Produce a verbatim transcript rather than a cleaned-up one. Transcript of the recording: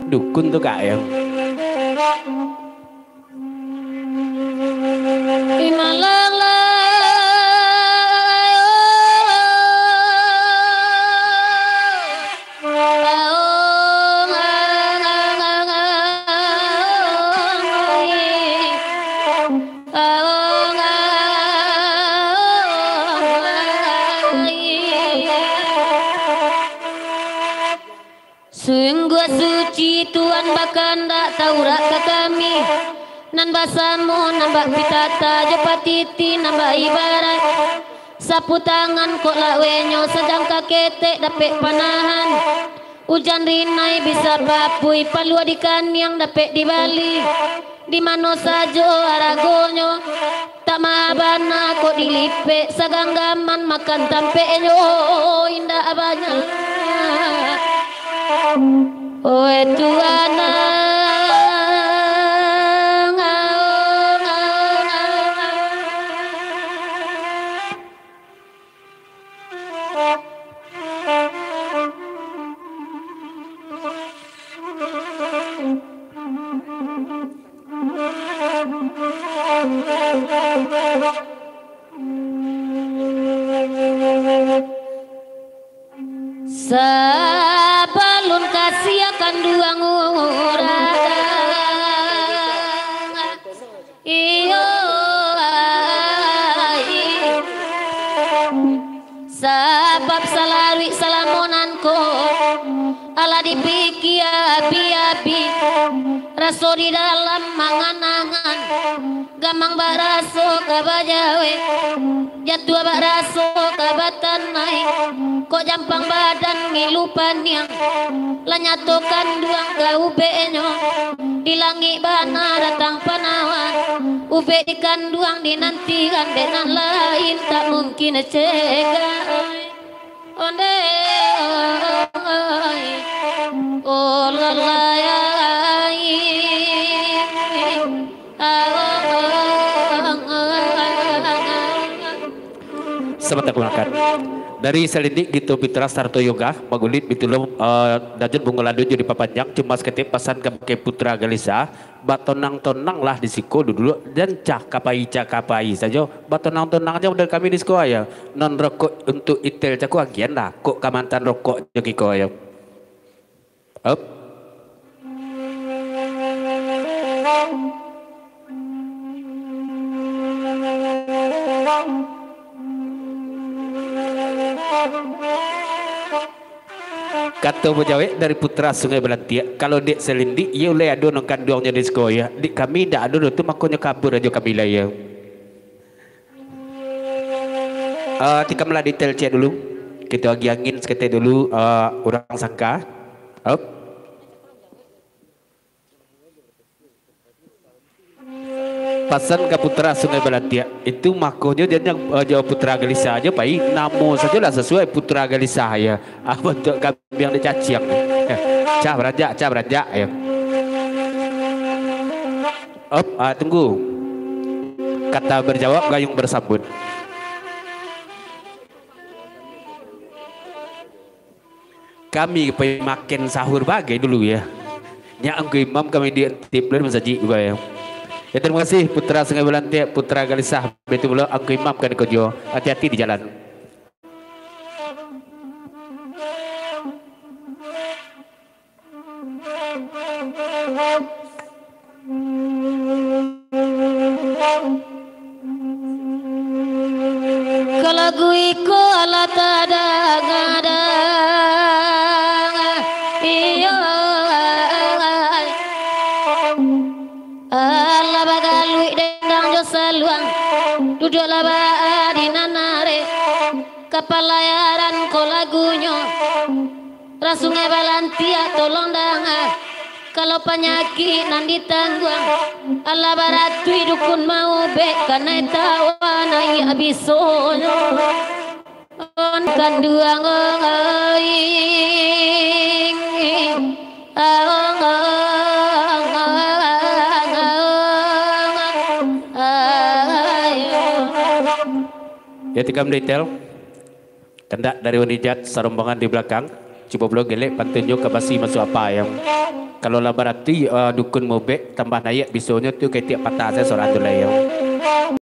dukun tu, Kak, yo. Sungguah suci Tuhan bakandak Taurat ka kami, nan basamo, nan bak pitata jo patiti, nan bak ibarat sapu tangan kok lawenyo, sajangka ketek dapek panahan. Ujan rinai bisa bapuih, palua di kaniang dapek dibali. Di mano sajo aragonyo, tak maha bana kok dilipek, saganggaman makan tampeknyo, indak banyak. Oe Tuhan, sabalun kasiah kanduang urang. Iyo, ai. Sabab salaruik salamonan ko, alah dipikia abi-abi, raso di dalam mangan-angan, gamang bak raso ka bajawek, jatuah bak raso ka batanai, kok jampang badan ngilu paniang, lah nyato kanduang ka ubeknyo. Di langik bana datang panawan, ubek di kanduang dinantikan, dek nan lain tak mungkin cegak. Onde, oi, oh, lalai, ai, ah, oh, oh, oh, oh. Sabanta kamanakan. Dari salindik Gito Pitra sarto Yoga, magulit bitulo, eh, dajun bungo ladun jo dipapanjang, cuma saketek pasan kabake Putra Galisa, batonang-tonanglah di siko duduak, jan cah kapai-cah kapai sajo, batonang-tonang jo dari kami di siko, yo. Non rokok untuak Itel cako agianlah, kok ka mantan rokok jo kiko, yo. Up. Kato bajawek dari Putra Sungai Balantiak, kalau dek salindik, iyo lai ado nan kanduangnyo di siko, yo. Dek kami indak ado doh tu, makonyo kabur ajo kami lai, yo. Ah, tikam lah detail cek dulu. Kito agiah angin saketek dulu, ah, urang sangka. Up. Pasan ka Putra Sungai Balantiak. Itu makonyo jan, eh, jo Putra Galisa ajo pai. Namo sajolah sasuai Putra Galisa, yo. Ah, bantuak kambing dicaciang. Eh, cah baranjak, cah baranjak, yo. Op, ah, tunggu. Kata berjawab, gayung bersambut. Kami pai makan sahur bagai dulu, yo. Nyak Angku Imam kami diintip dari masajik juo, yo. Yo, terima kasih Putra Sungai Balantiak, Putra Galisah, baitu pulo Angku Imam kan ko juo. Hati-hati di jalan. Ka lagu iko alah tadanga-danga, iyo, alah bagaluik dendang jo saluang, duduaklah baa di nan arek, ka palayaran ko lagunyo. Rang Sungai Balantiak tolong danga, kalau panyakik nan ditangguang, alah baratuih dukun maubek, kanai tawa naiak bisonyo. On kanduang oi. Ya, tikam detail. Kandak dari Wanijat sarombongan di balakang. Cubo pulo gelek pantunnyo ka basi masuak apa, yo. Kalau lah barati, eh, dukun mubek tambah naiak bisonyo tu ka itiak patah sajo sorang tu lai, yo.